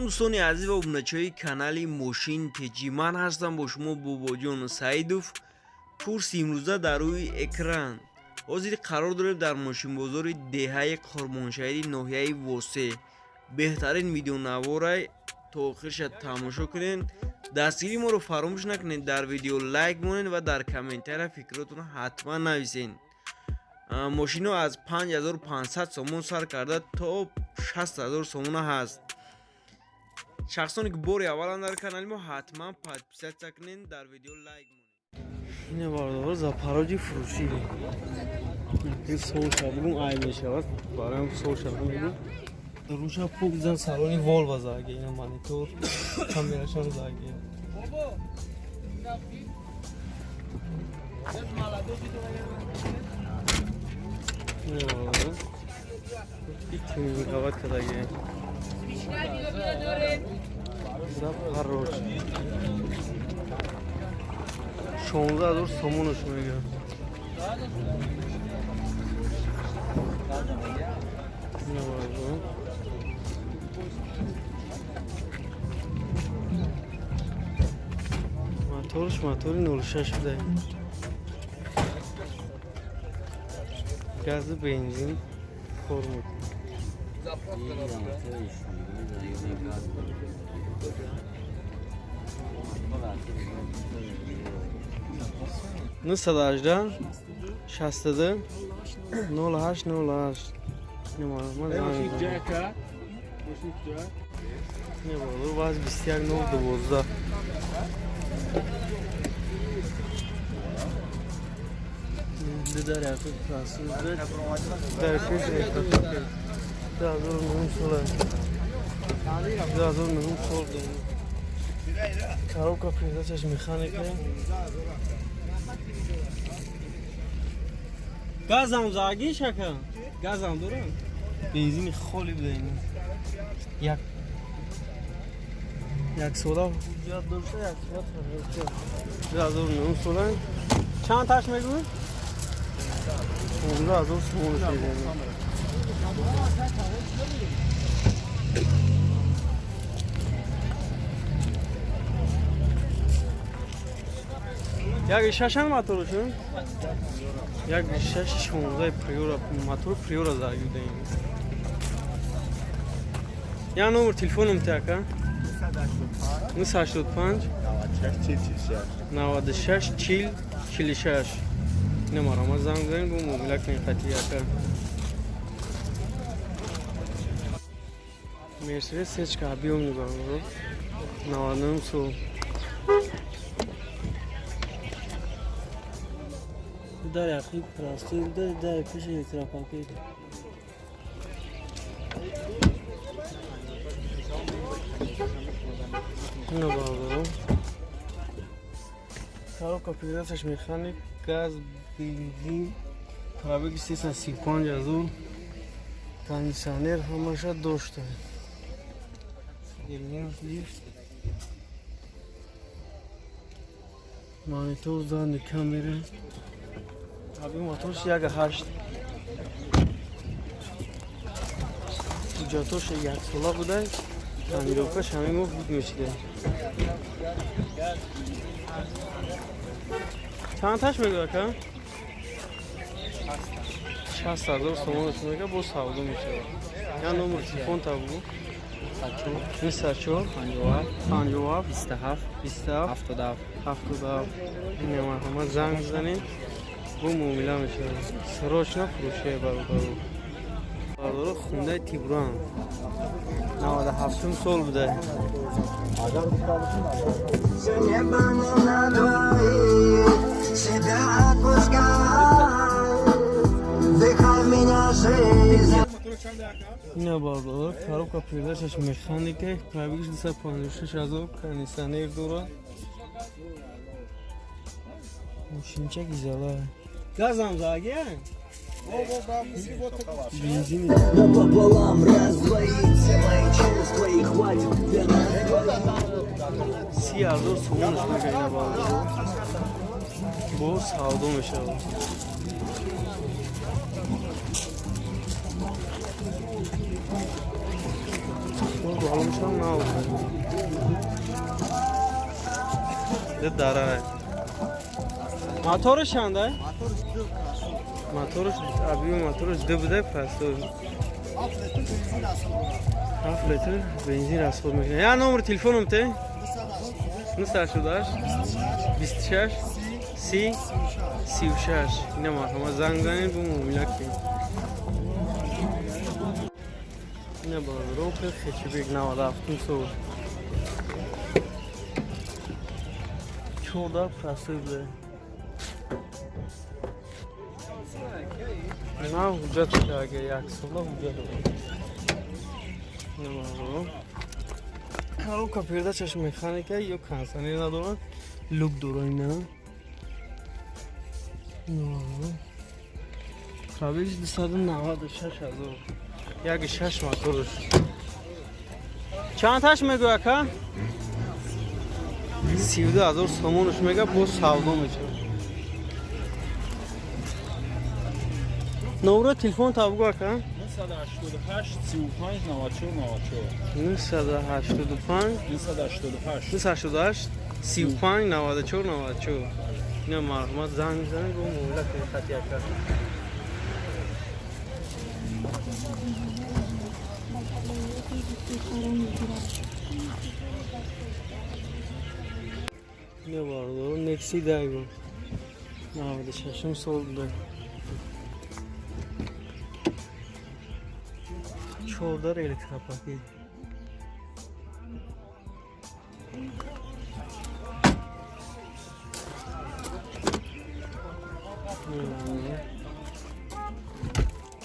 Дӯстони азиз ва обуначиҳои канали Мошин Теҷӣ, ман ҳастам бо шумо Бобоҷон Саидов. Курси имрӯза дар рӯи экран. Ҳозир қарор дорем дар мошинбозори деҳаи Қурбоншаҳиди ноҳияи Восе. Беҳтарин видеонаворай то охирша тамошо кунед. Дастгирии моро фаромӯш накунед, дар видео лайк монед ва дар комментария фикротонро ҳатман нависед. Мошино аз 5500 сомон сар карда то 60 000 сомона ҳаст. Шахсоне ки бори аввалан дар канали мо, ҳатман подписаться кунед, дар видео лайк монед. Ина, бародаро, Запорожец фурӯшӣ. Ин солша бугум, ай мешавад, бароям солша бугум. Руша пук зан, салони Волва заге, ина монитор, камерашам заге. Ина, бародаро, и тюнинговать кадаге. Запорожец. 16 000 сомонаш мегӯяд. Ина, бародаро. Моторш мотори 06 буда. Гази, бензин кор мекунад. 918 62 08 08. Ина, занг. Ина, бародаро, баъз 21 0 12. Ду дар яку дар пеш 2009 сола, 2009 сол. Коробка передачаш механика, газам заги шака, газам дорам, бензини холи буда. Ина як сола ҳуҷҷат дошта, як сола. 2009 сола. Чанд таш мегӯ? 15 000 сомон мегӯ. Як шашан моторушун, як шаш 16 Приора, мотор Приора загидаем. Я номер телефоном тяка: 985 96 40 46. Номарама занг занг, бо муомила кунед хати яка. Мерседес сечка объёмный, бародаро, 99 сол. Дар яқи простой буда, дар пеши электропакет. Ина, бародаро, коробка передачаш механик, газ, бензин, пробеги 335 000, кондиционер ҳамаша дошта, лифт, монитор, задний камера. Аби моторш 1,8, ҳуҷҷатош яксола буда, тонировкаш ҳамин моҳ буд мешида. Чанд таш мегӯ, ака? 60 000 сомон мега, бо савдо мешавад. Я номер телефон та бугу: 94 57 27 27 77. 77. Ҳама занг занед, бо муомила мешавад. Срочно фурӯшия, бародаро. Бародаро, Хундай Тигуан, 97 сол буда. Небо не на двоих, себя отпускай, вдыхай в меня жизнь. Ина, бародаро, коробка передачаш механика, пробегиш 256 000, кондиционер дорад. Мошинча гизала, газам заги, бензин. Напополам раздвоить все мои чувства, и хватит для нас двоих. 30 000 сомонаш мега. Ина, бародаро, бо савдо мешавад. Балоншам нав. Дара. Моторш чанда? Моторш абиё моторш ду буда простой. 7 литр бензин расход мекунад. Я номер телефоном те? 988 26 30 36. Ина марҳамат, занг занед, бо муомила кунед. Ина бародарон, хэтчбек 97 сол. 14 простой буда. На ҳуҷҷат агар як сола ҳуҷҷат. Ина бародарон. Коробка передачаш механика ё кондиционер надорад, люк дора ина. Пробегш 296 ҳазор. Як шаш моторш. Чанд таш мегӯя, ака? 32 ҳазор сомонаш мега, боз савдо мешавад. Номро телефон та бугӯ, ака. 988 35 94 94. 985. 988. 988 35 94 94. Ина марҳамат, занг бизанед, бо муомила кунед хати ака. Ина бародарон, Некси Дайго 96 сол буда. Чордар электропакет.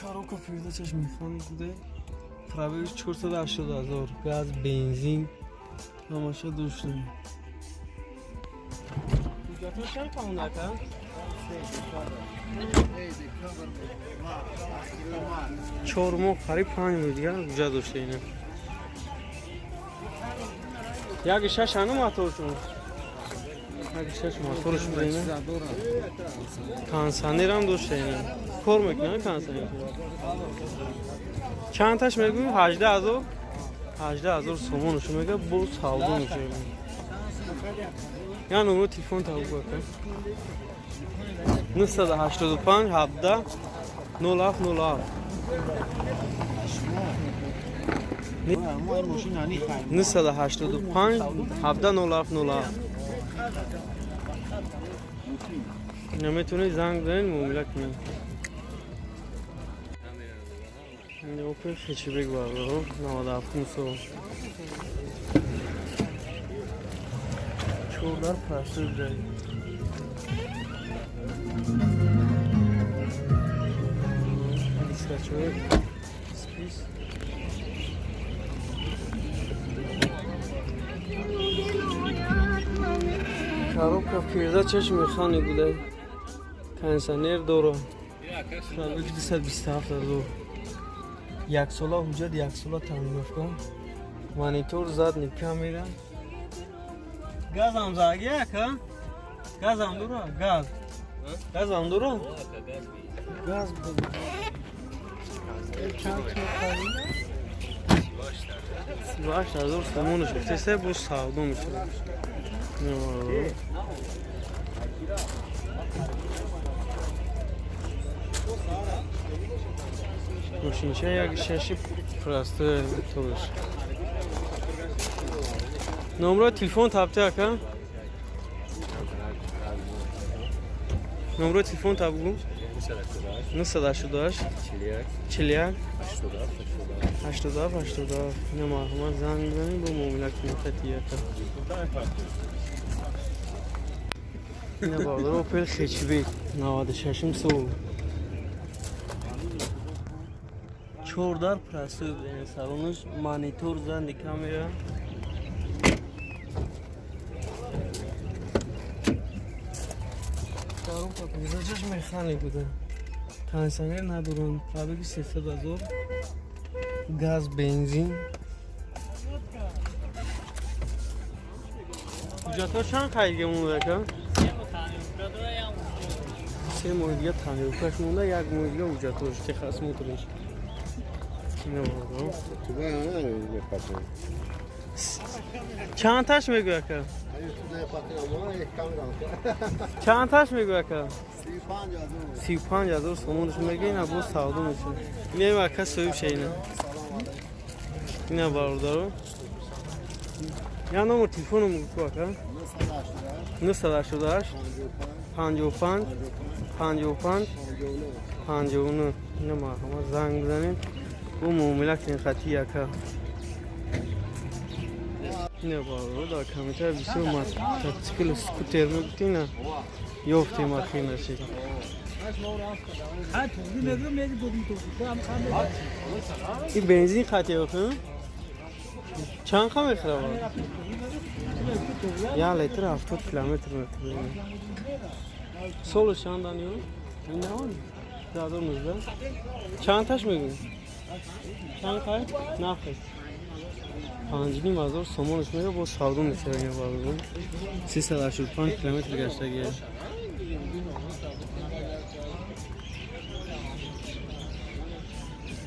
Коробка передачаш механик буда. Пробег 480 ҳазор. Газ, бензин ҳамаша доштем. Ҳуҷҷатҳо чанд қонун, ака? 4 моҳ, қариб 5 моҳ дигар ҳуҷҷат дошта ина. Як шаш ану моторшон. Як шаш моторш буда ина. Кондиционерам дошта ина. Кор мекунад кондиционер. Чанд таш мегӯӣ? 18 ҳазор? 18 ҳазор сомонаш мега, боз савдо мешавад. Я номер телефон та бугӯ, ака. 985 17 07 07. 985 17 07 07. Наметавонед занг занед, муомила кунед. Опел хэтчбек, бародарон, 97 сол. Чордар простой буда. Дискачои спис. Коробка передачаш механик буда. Кондиционер дора. Пробег 227 ҳазор. Яксола ҳуҷҷат, яксола тонировка. Монитор, задний камера. Газам заги, ака? Газам дора? Газ. Газам дора? Газ. Чанд 38 ҳазор сомонаш гуфтеса, боз савдо мешавад. Ина. Мошинча як шаши простой моторш. Номро телефон табти, ака? Номро телефон та бугӯ. 988 41 87 87. Ина марҳамат, занг бизанед, бо муомила кунед хати ака. Ина бародаро, Опел хэтчбек 96 сол. Чордар простой буда салонаш, монитор, задний камера. Коробка передачаш механик буда. Кондиционер надорам. Пробеги 300 ҳазор. Газ, бензин. Ҳуҷҷатҳо чанд қайдга монда, ака? 3 моҳи дига тонировкаш монда, як моҳи дига ҳуҷҷатҳош, техосмотрш. Чанд таш мегӯя ака? Чанд таш мегӯя ака? 35 000 сомонаш мега, ина боз савдо мешавад. Инем ака соҳиб ша, ина. Ина бародаро. Я номер телефоном гӯ, ака. 988 55 55 59. Ина марҳамат, занг бизанед, бо муомила кунед хати ака. Ина бародаро, дар комментария бисёр мотоцикл, скутер мегуфти, ина ёфтем ахир нашид. Ин бензин хати охи? Чанд қа мехӯрад? 1 литр 70 километр мехӯрад. Солу чанд даниё? 2019. Чанд таш мегӯӣ? Чанд қай? Нархеш? 5,5 ҳазор сомонаш мега, боз савдо мешавад, ина бародарон. 385 километр гаштагия.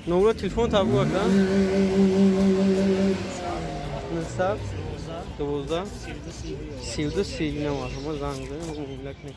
Номера телефон та бугу, ака. 912 32 30. Ина марҳамат, занг бизанед, муомила кунед.